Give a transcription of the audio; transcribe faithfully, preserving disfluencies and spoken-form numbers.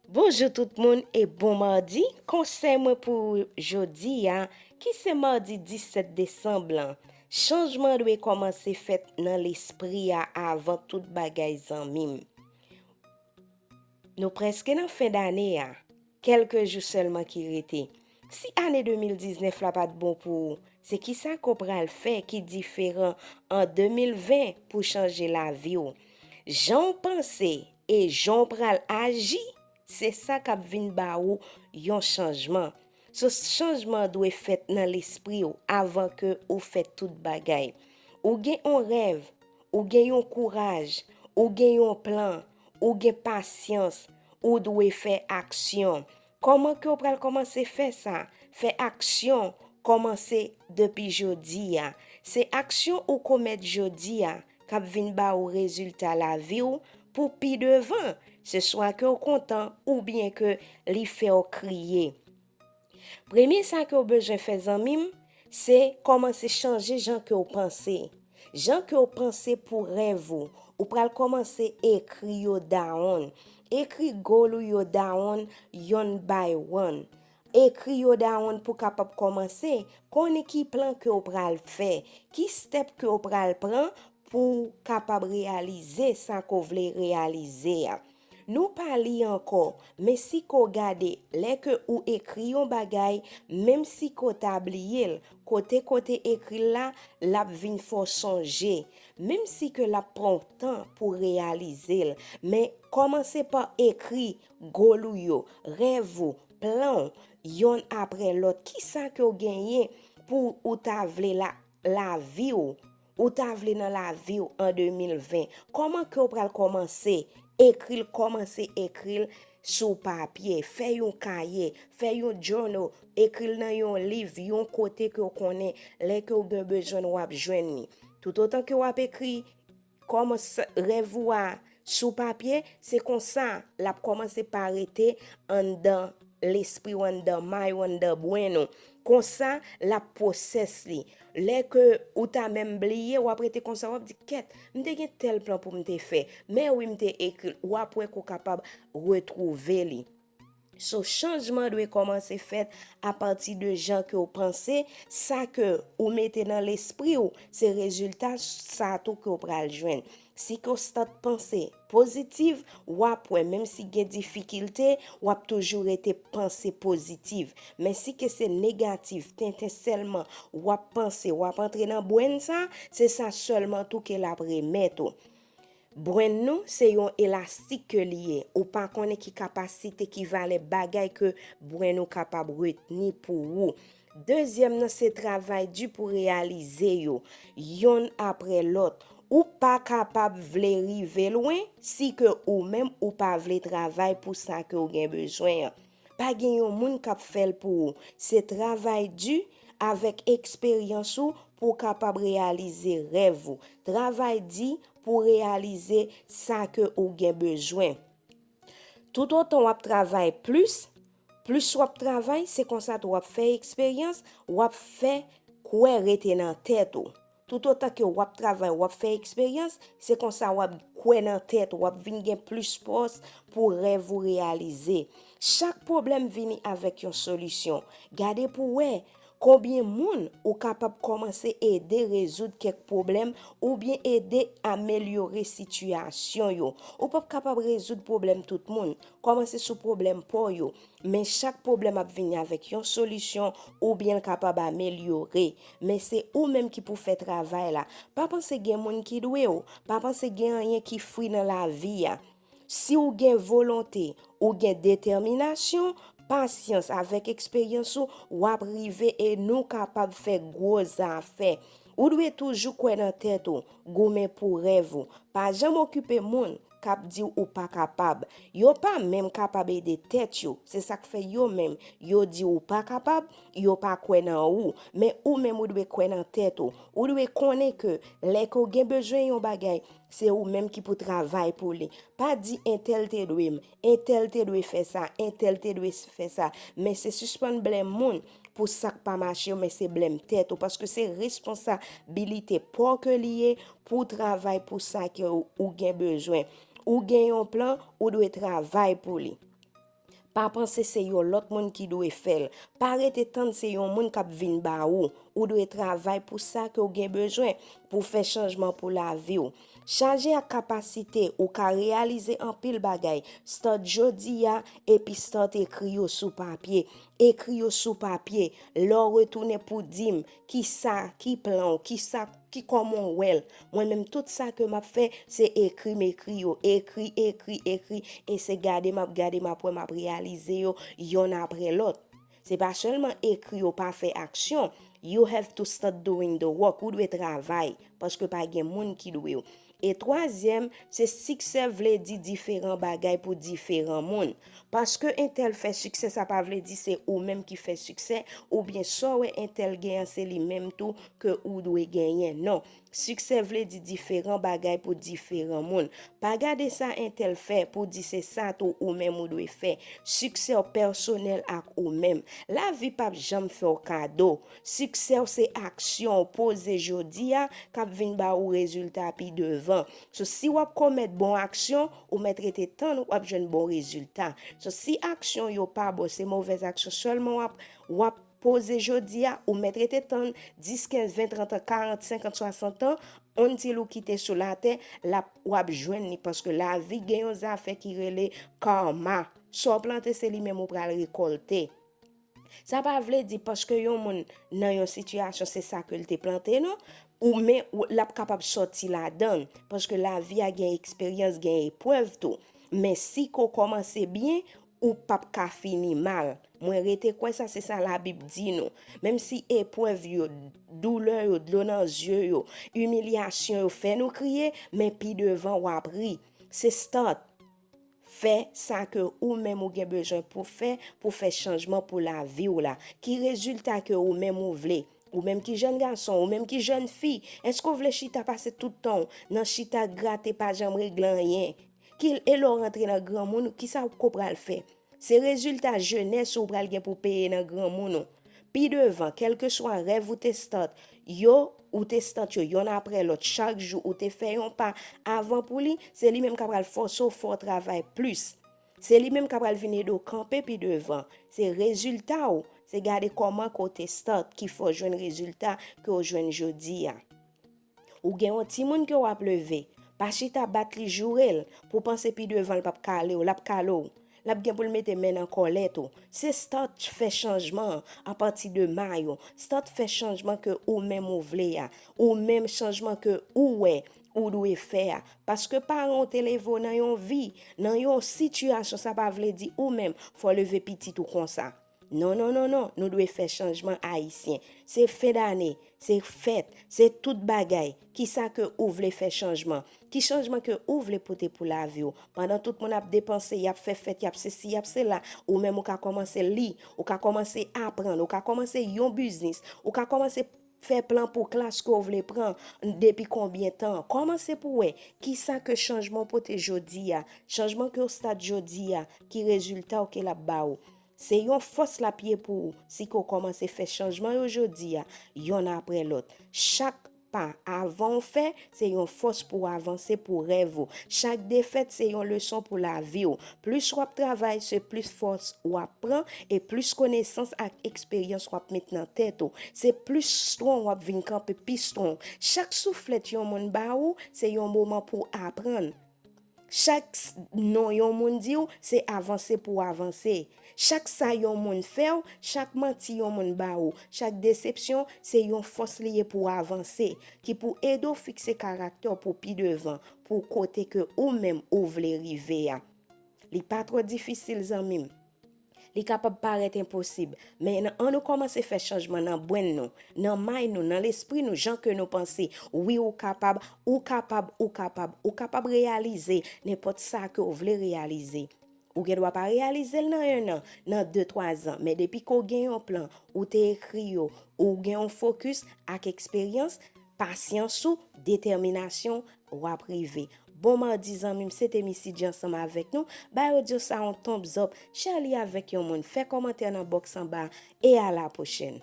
Bonjou tout moun e bon madi. Konsèy mwen pou jodi a, ki se madi disèt desanm lan, chanjman dwe kòmanse fèt nan lespri a avan tout bagay, zanmi m. Nou prèske nan fen dane a. Kèlke jou sèlman ki rete. Si ane de mil diznèf la pa t bon pou ou, se kisa ke w pral fè ki diferan an de mil ven pou chanje lavi w? Jan w panse e jan w pral aji, se sa k ap vin ba ou yon chanjman. So, chanjman dwe fèt nan lespri w avan ke ou fè tout bagay. Ou gen yon rèv, ou gen yon kouraj, ou gen yon plan, ou gen pasyans, ou dwe fè aksyon. Kòman ke w pral kòmanse fè sa? Fè aksyon, kòmanse depi jodi a. Se aksyon ou komèt jodi a k ap vin ba ou rezilta lavi w pou pi devan. Se swa ke w kontan oubyen ke li fè w kriye. Premye sa ke w bezwen fè, zanmi m, se kòmanse chanje jan ke w panse. Jan ke w panse pou rèv ou, ou pral kòmanse ekri yo dawonn. Ekri goal ou yo dawonn, yonn by one. Ekri yo dawonn pou kapab kòmanse konnen ki plan ke w pral fè, ki step ke w pral pran pou w kapab reyalize sa ke w vle reyalize a. Nou pa li ankò, men si ke w gade, lè ke ou ekri yon bagay, menm si ke w ta bliye l, kote kote ekri l la, l ap vin fè w sonje. Menm si ke l ap pran w tan pou w reyalize l, men kòmanse pa ekri goal ou yo, rèv ou, plan w, yonn apre lòt. Kisa ke w genyen pou ou ta vle la, lavi w, ou ta vle nan lavi w an de mil ven? Kòman ke w pral kòmanse ekri l, kòmanse ekri l sou papye, fè yon kaye, fè yon journal, ekri l nan yon liv, yon kote ke w konnen lè ke w gen bezwen l, w ap jwenn li. Toutotan ke w ap ekri kòmans rèv ou a sou papye, se konsa l ap kòmanse parete anndan lespri w, anndan may ou, anndan brenn ou. Konsa, l ap pwosès li. Lè ke ou ta menm bliye, w ap rete konsa, w ap di, "Kèt, m te gen tèl plan pou m te fè. Men wi, m te ekri l." W ap wè ke w kapab retwouve li. So, chanjman dwe kòmanse fèt apati de jan ke w panse, sa ke ou mete nan lespri w, se rezilta sa tou ke w pral jwenn. Si ke w start panse pozitif, w ap wè, menm si gen difikilte, w ap toujou rete panse pozitif. Men si ke se negatif, tenten sèlman, w ap panse, w ap antre nan brenn sa, se sa sèlman tou ke l ap remèt ou. Brenn nou se yon elastik ke li ye. Ou pa konnen ki kapasite, ki valè bagay ke brenn ou kapab retni pou ou. Dezyèm nan se travay di pou reyalize yo, yonn apre lòt. Ou pa kapab vle rive lwen si ke ou menm ou pa vle travay pou sa ke w gen bezwen an. Pa gen yon moun k ap fè l pou ou. Se travay di avèk eksperyans ou pou w kapab reyalize rèv ou. Travay di pou w reyalize sa ke ou gen bezwen. Toutotan w ap travay plis, plis w ap travay, se konsa tou w ap fè eksperyans, w ap fè kwè rete nan tèt ou. Toutotan ke w ap travay, w ap fè eksperyans, se konsa w ap kwè nan tèt ou, w ap vin gen plis fòs pou rèv ou reyalize. Chak pwoblèm vini avèk yon solisyon. Gade pou w wè konbyen moun ou kapab kòmanse ede rezoud kèk pwoblèm oubyen ede amelyore sitiyasyon yo. Ou p ap kapab rezoud pwoblèm tout moun. Kòmanse sou pwoblèm pa w yo. Men chak pwoblèm ap vini avèk yon solisyon oubyen l kapab amelyore. Men se ou menm ki pou fè travay la. Pa panse gen moun ki dwe w. Pa panse gen anyen ki fri nan lavi a. Si w gen volonte, ou gen detèminasyon, pasyans avèk eksperyans ou, w ap rive e nou kapab fè gwo zafè. Ou dwe toujou kwè nan tèt ou, goumen pou rèv ou. Pa janm okipe moun k ap di w ou pa kapab. Yo pa menm kapab ede tèt yo. Se sa k fè yo menm, yo di w ou pa kapab, yo pa kwè nan ou. Men ou menm ou dwe kwè nan tèt ou. Ou dwe konnen ke lè ke w gen bezwen yon bagay, se ou menm ki pou travay pou li. Pa di entèl te dwe m, entèl te dwe fè sa, entèl te dwe fè sa. Men se sispann blame moun pou sa k pa mache yo, men se blame tèt ou, paske se responsabilite pa w ke li ye pou w travay pou sa ke ou, ou gen bezwen. Ou gen yon plan, ou dwe travay pou li. Pa panse se yon lòt moun ki dwe fè l. Pa rete tann se yon moun k ap vin ba ou. Ou dwe travay pou sa ke w gen bezwen pou w fè chanjman pou lavi w. Chaje ak kapasite, ou ka reyalize anpil bagay. Start jodi a, epi start ekri yo sou papye. Ekri yo sou papye. Lè w retounen pou di m, kisa, ki plan w, kisa, ki kòman w wè l. Mwen menm, tout sa ke m ap fè, se ekri m ekri yo. Ekri, ekri, ekri. E se gade m ap gade, m ap wè, m ap reyalize yo, yonn apre lòt. Se pa sèlman ekri yo, pa fè aksyon. You have to start doing the work. Ou dwe travay, paske pa gen moun ki dwe w. E twazyèm, se siksè vle di diferan bagay pou diferan moun. Paske entèl fè siksè, sa pa vle di se ou menm ki fè siksè, oubyen sa w wè entèl gen an, se li menm tou ke ou dwe genyen. Non. Siksè vle di diferan bagay pou diferan moun. Pa gade sa entèl fè pou di se sa tou ou menm ou dwe fè. Siksè w pèsonèl ak ou menm. Lavi p ap janm fè w kado. Siksè w se aksyon w poze jodi a k ap vin ba ou rezilta pi devan. So, si w ap komèt bon aksyon, ou mèt rete tann w ap jwenn bon rezilta. So, si aksyon yo pa bon, se movèz aksyon sèlman w ap, w ap poze jodi a, ou mèt rete tann dis, kenz, ven, trant an, karant, senkant, swasant an, until ou kite sou latè, l ap, w ap jwenn li, paske lavi gen yon zafè ki rele karma. Sa w plante, se li menm ou pral rekòlte. Sa pa vle di paske yon moun nan yon sitiyasyon se sa ke l te plante, non. Ou men, ou, l ap kapab sòti ladan l, paske lavi a gen eksperyans, gen eprèv tou. Men si ke w kòmanse byen, ou p ap ka fini mal. Mwen rete kwè sa, se sa Labib di nou. Menm si eprèv yo, doulè yo, dlo nan zye yo, imilyasyon yo fè nou kriye, men pi devan w ap ri. Se start. Fè sa ke ou menm ou gen bezwen pou fè, pou fè chanjman pou lavi w la. Ki rezilta ke ou menm ou vle? Ou menm ki jèn gason, ou menm ki jèn fi, èske w vle chita pase tout tan w nan chita grate pa janm regle anyen? Ki, e lè w rantre nan granmoun ou, kisa w ko pral fè? Se rezilta jenès ou pral gen pou peye nan granmoun ou. Pi devan, kèlkeswa rèv ou te start yo, ou te start yo yonn apre lòt, chak jou ou te fè yon pa avan pou li, se li menm k ap pral fòse w fè w travay plis. Se li menm k ap pral vin ede w kanpe pi devan. Se rezilta w, se gade kòman ke w te start ki fè w jwenn rezilta ke w jwenn jodi a. Ou gen yon timoun ke w ap leve. Pa chita bat li, joure l, pou w panse pi devan l p ap kale w, l ap kale w. L ap gen pou l mete men nan kòlèt ou. Se start fè chanjman an apati de may ou. Start fè chanjman ke ou menm ou vle a. Ou menm chanjman ke ou wè ou dwe fè a. Paske paran w te leve w nan yon vi, nan yon sitiyasyon, sa pa vle di ou menm fò w leve pitit ou konsa. Non, non, non, non, nou dwe fè chanjman, Ayisyen. Se fen dane, se fèt, se tout bagay. Kisa ke ou vle fè chanjman? Ki chanjman ke ou vle pote pou lavi w? Pandan tout moun ap depanse, y ap fè fèt, y ap sesi, y ap sela, ou menm ou ka kòmanse li, ou ka kòmanse aprann, ou ka kòmanse yon biznis, ou ka kòmanse fè plan pou klas ke w vle pran depi konbyen tan. Kòmanse pou w wè kisa ke chanjman w pote jodi a, chanjman ke w start jodi a, ki rezilta w ke l ap ba ou. Se yon fòs l ap ye pou ou si ke w kòmanse fè chanjman yo jodi a, yonn apre lòt. Chak pa avan w fè, se yon fòs pou w avanse pou rèv ou. Chak defèt se yon leson pou lavi w. Plis w ap travay, se plis fòs w ap pran e plis konesans ak eksperyans w ap met nan tèt ou. Se plis strong w ap vin kanpe, pi strong. Chak souflèt yon moun ba ou, se yon moman pou w aprann. Chak s-, non yon moun di w, se avanse pou w avanse. Chak sa yon moun fè w, chak manti yon moun ba ou, chak desepsyon, se yon fòs li ye pou w avanse, ki pou ede w fikse karaktè w pou pi devan, pou kote ke ou menm ou vle rive a. Li pa twò difisil, zanmi m. Li kapab parèt enposib, men ann nou kòmanse fè chanjman nan brenn nou, nan may nou, nan lespri nou, jan ke nou panse. Wi, ou kapab, ou kapab, ou kapab, ou kapab reyalize nenpòt sa ke w vle reyalize. Ou gen dwa pa reyalize l nan en an, nan de, twa zan, men depi ke w gen yon plan, ou te ekri yo, ou gen yon fokis ak eksperyans, pasyans ou, detèminasyon, w ap rive. Bon madi, zanmi m, se te Missy G ansanm avèk nou. Bay odyo sa yon thumbs up, share li avèk yon moun, fè kòmantè nan bòks anba, e a la pwochèn.